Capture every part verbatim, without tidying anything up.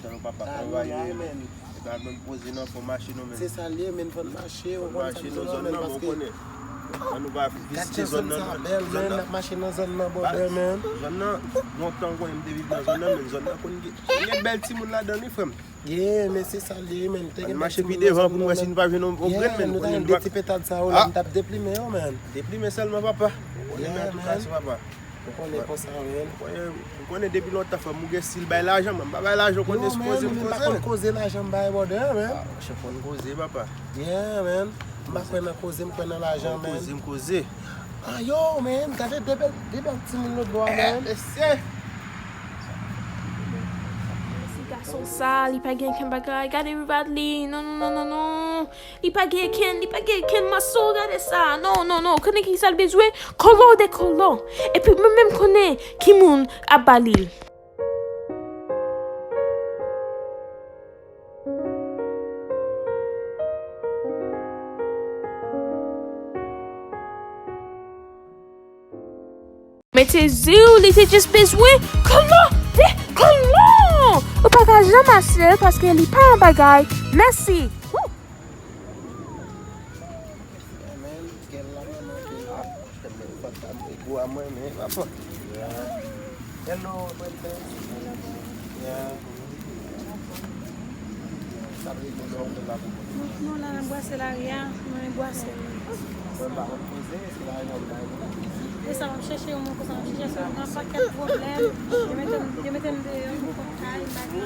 Sa nou papa travay, men. E pa menm poze nan fò mache nou menm. Se sa l ye, men fò n mache, ou konn sa m di w la, men, paske. An nou pa vizite zòn nan, zòn nan. N ap mache nan zòn nan, bòdè, men. Zòn nan, lontan ou konnen m te viv nan zòn nan, men zòn nan konn gen, gen bèl timoun ladan li, frè m. Yeah, men se sa l ye, men. Te gen mache pi devan pou n wè si n pa jwenn yon grenn, men. Nou ta jwenn de ti petad sa yo la, n t ap deplimen yo, men. Deplimen sèlman, papa. Deplimen tou kase, papa. Ou konnen konsa, men. Ou konnen depi lontan, frè m, ou gen stil bay lajan, mwen m pa bay lajan, ou konnen se koze m koze. Non, men, men m pa konn koze lajan m bay bòdè, men. Ah, monchè, fò n koze, papa. Yeah, men. M pa kwè nan koze, m kwè nan lajan, men. Koze, m koze. Ah, yo, men, gade de bèl, de bèl timoun lòt bò a, men. Mesye. Mesye, gason sa, li pa gen okenn bagay. Gade rivad li. Non, non, non, non, non. Li pa gen kenn, li pa gen kenn maso, gade sa. Non, non, non, ou konnen ki sa l bezwen? Kòlò de kòlò. Epi mwen menm konnen ki moun ap ba li l. Men Tezi, li te jis bezwen kòlò de kòlò. Ou pa ka janm achte l paske li pa yon bagay. Mèsi. Woo! Hello, princess. Yeah. Sa vle di nou la pou. Nou, nou la nan bwase lari a, nou nan bwase. Mwen pa konn koze, se la nan bay. E sa m ap chèche yon moun konsa, m ap chèche yon moun, yon pakèt pwoblèm. Yo mete m, yo mete m deyò, m fòk kay, m pa gen.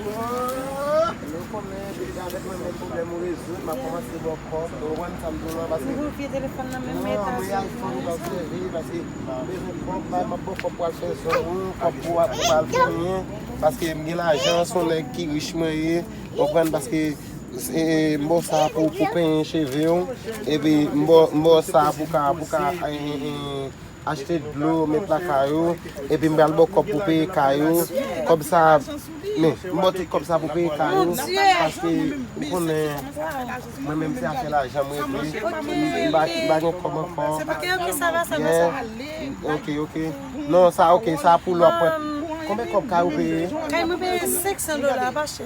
Nou konnen, depi avèk mwen, men pwoblèm ou rezoud, m ap kòmanse ba w kòb. Ou konprann sa m di w la, paske. Ou gen vye telefòn nan menm etaj. Non, mwen iPhone m ap sèvi, paske m bezwen kòb, bay m ap ba w kòb pou al fè zòn ou, kòb pou al, pou al fè anyen. Paske m gen lajan, se yon nèg ki rich mwen ye. Ou konprann, paske, e, m ba w sa pou, pou penyen cheve w. Epi m ba w, m ba w sa pou ka, pou ka, e, e, e, achte dlo, met lakay ou. Epi m pral ba w kòb pou peye kay ou. Kòb sa, men, m ba w tout kòb sa pou peye kay ou. Paske, ou konnen, mwen menm se afè lajan m regle. M pa, m pa gen kòb ankò. Ok, ok, sa va, sa va, sa va. Ok, ok. Non, sa, ok, sa pou lò pran. Konbyen kòb kay ou peye? Kay mwen peye senk san dola, pa chè.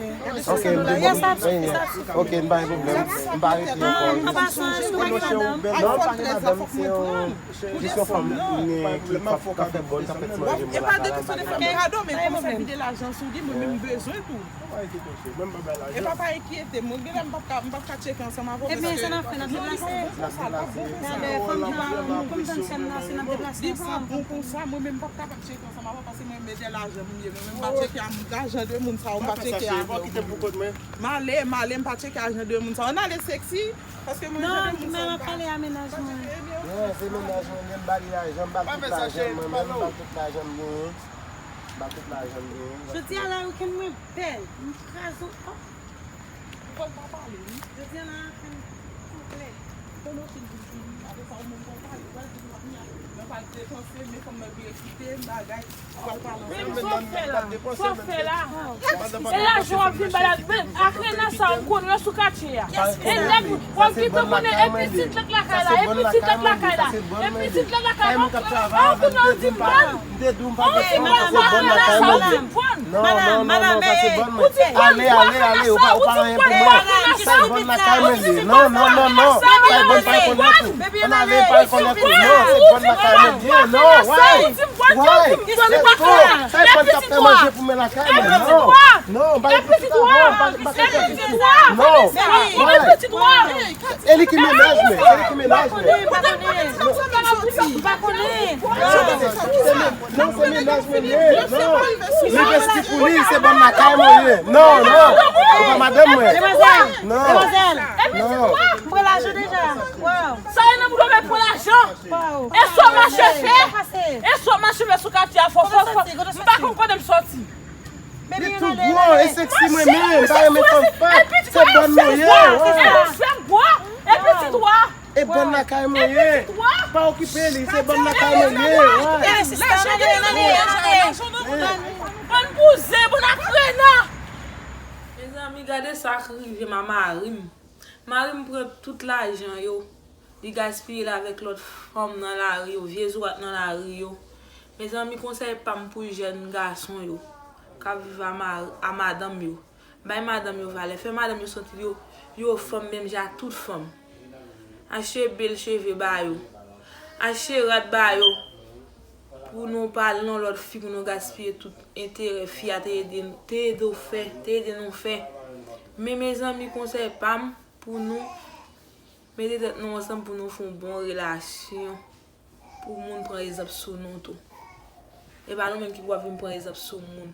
Ok, m te bon. Ok, m pa gen pwoblèm. M pa rete ankò. An pasan, wi, madanm. Non, m pa gen madanm, se yon, jis yon fanm ki, ki ka fè bon, ki ka fè ti manje mwen lakay la. E pa de kesyon de fè kado, men kòm sa vide lajan sou li, mwen menm m bezwen tou. E pa pa enkyete, mwen genlè m p ap ka, m p ap ka tcheke ansanm avè w. Ebyen, sa n ap fè, n ap deplase. N ap deplase. Gade, fanm nan, fanm nan sèn nan, se n ap deplase ansanm. Li pa bon konsa, mwen menm m p ap kapab tcheke ansanm avè w, paske mwen menm de lajan m ye, mwen menm m pa tcheke a lajan de moun sa yo, m pa tcheke avè w. M ale, m ale, m pa tcheke lajan de moun sa yo. Ann ale sexy, paske mwen jan de moun sa yo m pa. Non, men m ap pale a mennaj mwen. Non, se mennaj mwen, men m ba li lajan, m ba l tout lajan, mwen menm, m ba l tout lajan m genyen. M ba l tout lajan m genyen. Jodi a la, weekend mwen bèl. M kraze w. Oh. Fò l pa pale, wi. Jodi a la, fè m konplè. Fò nou fin vin fini. Apre sa, ou menm fò l pale. Ou pral di nou ap ni a. Mwen pral depanse, men fanm nan vire kite m, bagay. Ou pral pale ansanm. Men sa w fè la? Sa w fè la? E lajan w ap vin ba la, men akrena sa w konnen yo sou katye a. E nèg, w ap gentan konnen, e pitit lòt lakay la, e pitit lòt lakay la, e pitit lòt lakay la. Ou konnen w di m bòn. M te di w m pa gen fanm, sa se bòn lakay mwen li ye. Non, non, non, non, sa se bòn mwen. Ale, ale, ale, ou pa, ou pa anyen pou mwen. Sa se bòn lakay mwen li ye. Non, non, non, non. Sa se bòn pa konn nan kou. Ann ale, pa konn nan kou. Non, se bòn lakay mwen li ye. Non, why? Why? Let's go. Sa se bòn k ap fè manje pou mwen lakay mwen. Non, non, pa gen pitit sa. Non, pa, pa gen pitit. Non, why? E li ki mennaj mwen, e li ki mennaj mwen. M pa konnen. M pa konnen. Non, se mennaj mwen li ye. Non. Li vesti pou li, se bòn lakay mwen li ye. Non, non. Ou pa madanm mwen. Demwazèl. Non. Demwazèl. Non. M pran lajan deja. Wow. Sa ye nan bouda w, men pran lajan. Wow. E sa w mache fè? E sa w mache fè sou katye a, fò, fò, fò. M pa konn kote m sòti. Li tou gwo, e seksi mwen menm, m pa renmen fanm fèt. Se bòn mwen ye. E pitit wa. E bòn lakay mwen ye. Pa okipe li, se bòn lakay mwen ye. Ann bouzen, bon akrena. Mezanmi, gade sa k rive m a mari m. Mari m pran tout lajan yo. Li gaspiye l avèk lòt fanm nan lari yo, vye zorat nan lari yo. Mezanmi, konsèy pa m pou jèn gason yo k ap viv a ma-, a madanm yo. Bay madanm yo valè, fè madanm yo santi yo, yo fanm menm jan ak tout fanm. Achte bèl cheve ba yo. Achte rad ba yo. Pou nou pa al nan lòt fi, pou nou gaspiye tout enterè fi a te ede, te ede w fè, te ede nou fè. Men mezanmi, konsèy pa m pou nou, mete tèt nou ansanm pou nou fè yon bon relasyon. Pou moun pran egzanp sou nou tou. E pa nou menm ki pou ap vin pran egzanp sou moun.